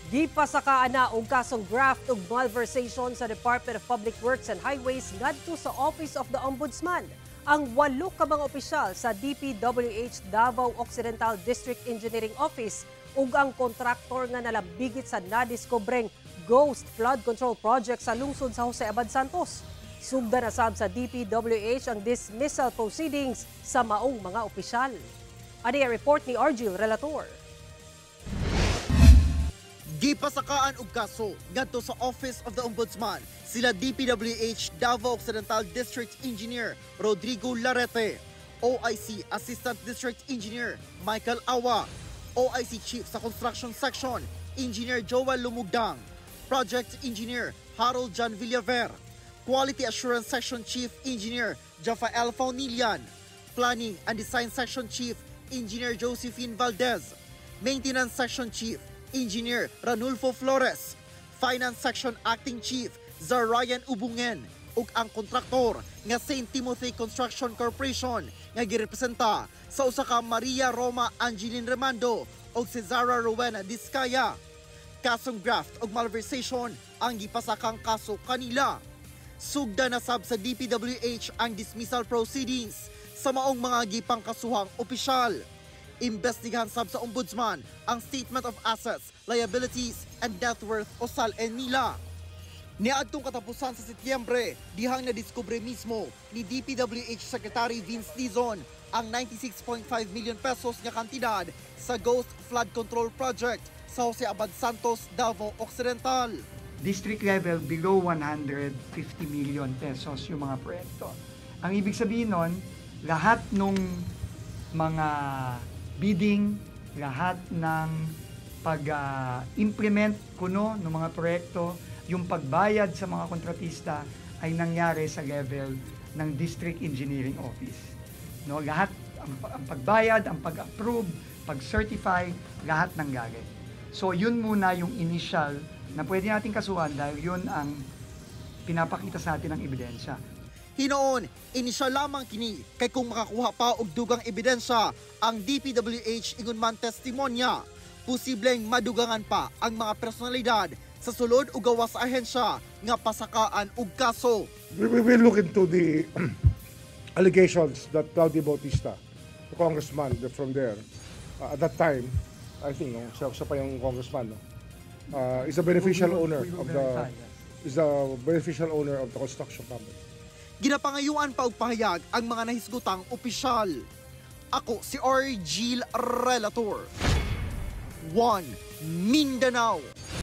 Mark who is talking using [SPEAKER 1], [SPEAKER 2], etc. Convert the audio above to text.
[SPEAKER 1] Gipasakaan na og kasong graft ug malversation sa Department of Public Works and Highways ngadto sa Office of the Ombudsman ang walo ka mga opisyal sa DPWH Davao Occidental District Engineering Office ug ang kontraktor nga nalambigit sa nadiskobreng ghost flood control project sa lungsod sa Jose Abad Santos. Sugda na sab sa DPWH ang dismissal proceedings sa maong mga opisyal. Ani ang report ni Argil Relator.
[SPEAKER 2] Gipasakaan og kaso ngadto sa Office of the Ombudsman sila DPWH Davao Occidental District Engineer Rodrigo Larete, OIC Assistant District Engineer Michael Awa, OIC Chief sa Construction Section Engineer Joel Lumugdang, Project Engineer Harold John Villaver, Quality Assurance Section Chief Engineer Jafael Faunilian, Planning and Design Section Chief Engineer Josephine Valdez, Maintenance Section Chief Engineer Ranulfo Flores, Finance Section Acting Chief Zarayan Ubungen, ug ang kontraktor nga St. Timothy Construction Corporation nga girepresenta sa usa ka Maria Roma Angeline Remando ug Cesara Rowena Discaya. Kasong graft ug malversation ang gipasakang kaso kanila. Sugda na sab sa DPWH ang dismissal proceedings sa maong mga gipangkasuhang opisyal. Imbestigahan sab sa Ombudsman ang Statement of Assets, Liabilities and Net Worth o SALN nila. Niadtong katapusan sa Setyembre, dihang nadiskubre mismo ni DPWH Secretary Vince Dizon ang 96.5 million pesos nga kantidad sa Ghost Flood Control Project sa Jose Abad Santos, Davao Occidental.
[SPEAKER 3] District level, below 150 million pesos yung mga proyekto. Ang ibig sabihin nun, lahat nung mga bidding, lahat ng pag-implement kuno ng mga proyekto, yung pagbayad sa mga kontratista ay nangyari sa level ng District Engineering Office. No, lahat ang pagbayad, ang pag-approve, pag-certify, lahat nangyari. So yun muna yung initial na pwede nating kasuhan dahil yun ang pinapakita sa atin ng ebidensya.
[SPEAKER 2] Hinoon, inisyal lamang kini kay kung makakuha pa og dugang ebidensya ang DPWH ingon man testimonya, posibleng madugangan pa ang mga personalidad sa sulod o gawas sa ahensya nga pasakaan og kaso.
[SPEAKER 4] We will look into the allegations that Claudio Bautista, the congressman from there, at that time, I think, no, siya pa yung congressman, no, is a beneficial owner
[SPEAKER 3] We will
[SPEAKER 4] of the
[SPEAKER 3] verify, yes.
[SPEAKER 4] is the beneficial owner of the construction company.
[SPEAKER 2] Ginapangayuan pa og pahayag ang mga nahisgutang opisyal. Ako si Argil Relator. 1 Mindanao.